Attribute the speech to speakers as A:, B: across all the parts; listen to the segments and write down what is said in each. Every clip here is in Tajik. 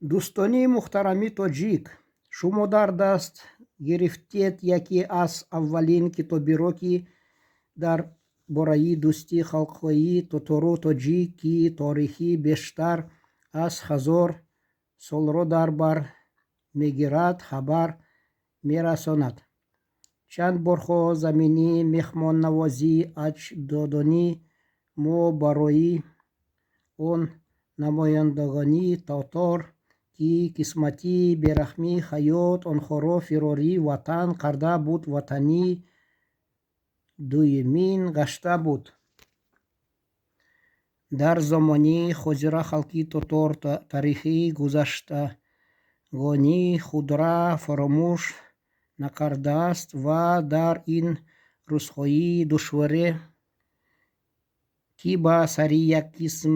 A: Дӯстони муҳтарами тоҷик, шумо дар даст гирифтед яке аз аввалин китоберо, ки дар бораи дӯстии халқҳои тотору тоҷик, ки таърихи бештар аз 1000 солро дар бар мегирад, хабар мерасонад. Чанд борҳо замини меҳмоннавозии аҷдодони мо барои он намояндагони тотор, ки қисмати бераҳми ҳаёт онҳоро фирори ватан карда буд, ватани дуюмин гашта буд. Дар замони ҳозира халқи тотор таърихи гузаштагони худро фаромӯш накардааст ва дар ин рӯзҳои душворе, ки ба сари як қисм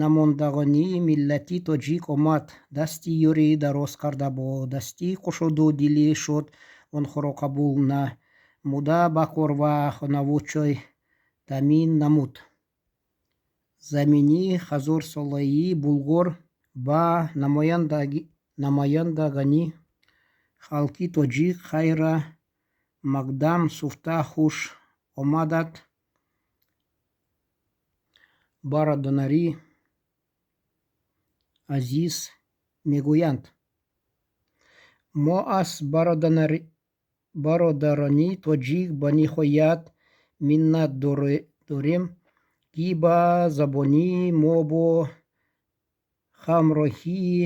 A: намондагони миллати тоҷик омад, дасти ёрӣ дароз карда, бо дасти кушоду дили шод онҳоро қабул намуда, ба кор ва хонаву ҷой таъмин намуд. Замини ҳазорсолаи Булғор ба намояндагони халқи тоҷик хайра мақдам гуфта, хуш омадад, бародарони азиз, мегӯянд. Мо аз бародарони тоҷик ба ниҳоят миннат дорем, ки ба забони мо бо ҳамроҳии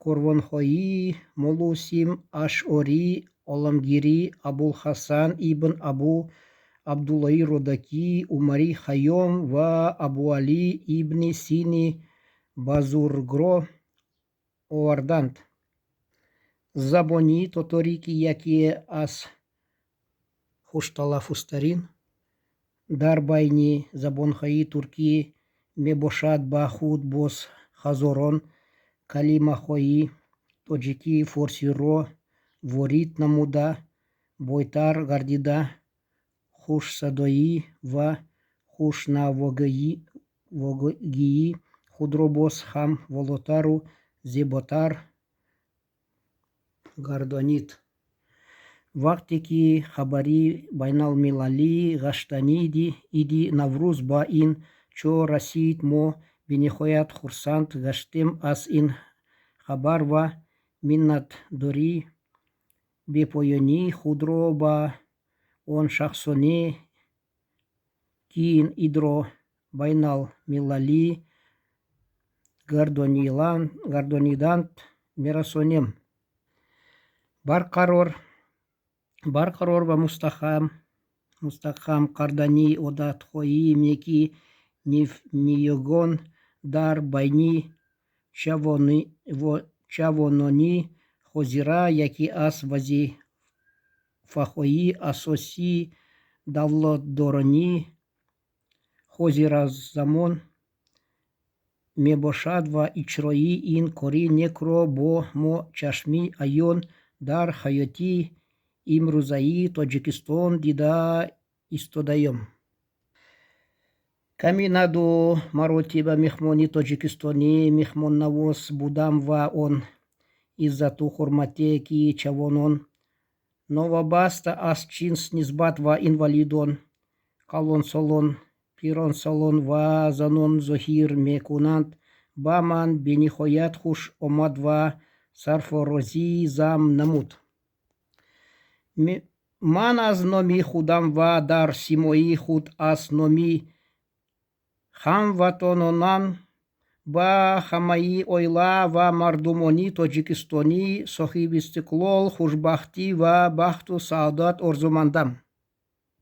A: корвонҳои молу сим ашъори оламгири Абулҳасан ибн Абу Абдуллои Рӯдакӣ, Умари Хайём ва Абуалӣ ибни Сини бузургро оварданд. Забони тоторӣ, ки яке аз хушталаффузтарин дар байни забонҳои туркӣ мебошад, ба худ боз ҳазорон калимаҳои тоҷикӣ форсиро ворид намуда, бойтар гардида, хушсадоӣ ва хушнавогии худро боз ҳам волотару зеботар гардонид. Вақте ки хабари байналмилалӣ гаштани иди Наврӯз ба ин ҷо расид, мо бениҳоят хурсанд гаштем аз ин хабар ва миннатдории бепоёнии худро ба он шахсоне, ки ин идро байналмилалӣ гардониданд, мерасонем. Барқарор ва мустаҳкам кардани одатҳои неки ниёгон дар байни ҷавонони ҳозира яке аз вазифаҳои асосии давлатдорони ҳозиразамон мебошад ва иҷрои ин кори некро бо мо чашми аён дар ҳаёти имрӯзаи Тоҷикистон дида истодаем. Ками на ду маротиба меҳмони тоҷикистонӣ меҳмоннавоз будам ва он иззату ҳурмате, ки ҷавонон новобаста аз ҷинс нисбат ба инвалидон, калонсолон, пиронсолон ва занон зоҳир мекунанд, ба ман бениҳоят хуш омад ва сарфарозӣ зам намуд. Ман аз номи худам ва дар симои худ аз номи ҳамватанонам ба ҳамаи оила ва мардумони тоҷикистонӣ соҳибистиқлол хушбахтӣ ва бахту саодат орзумандам.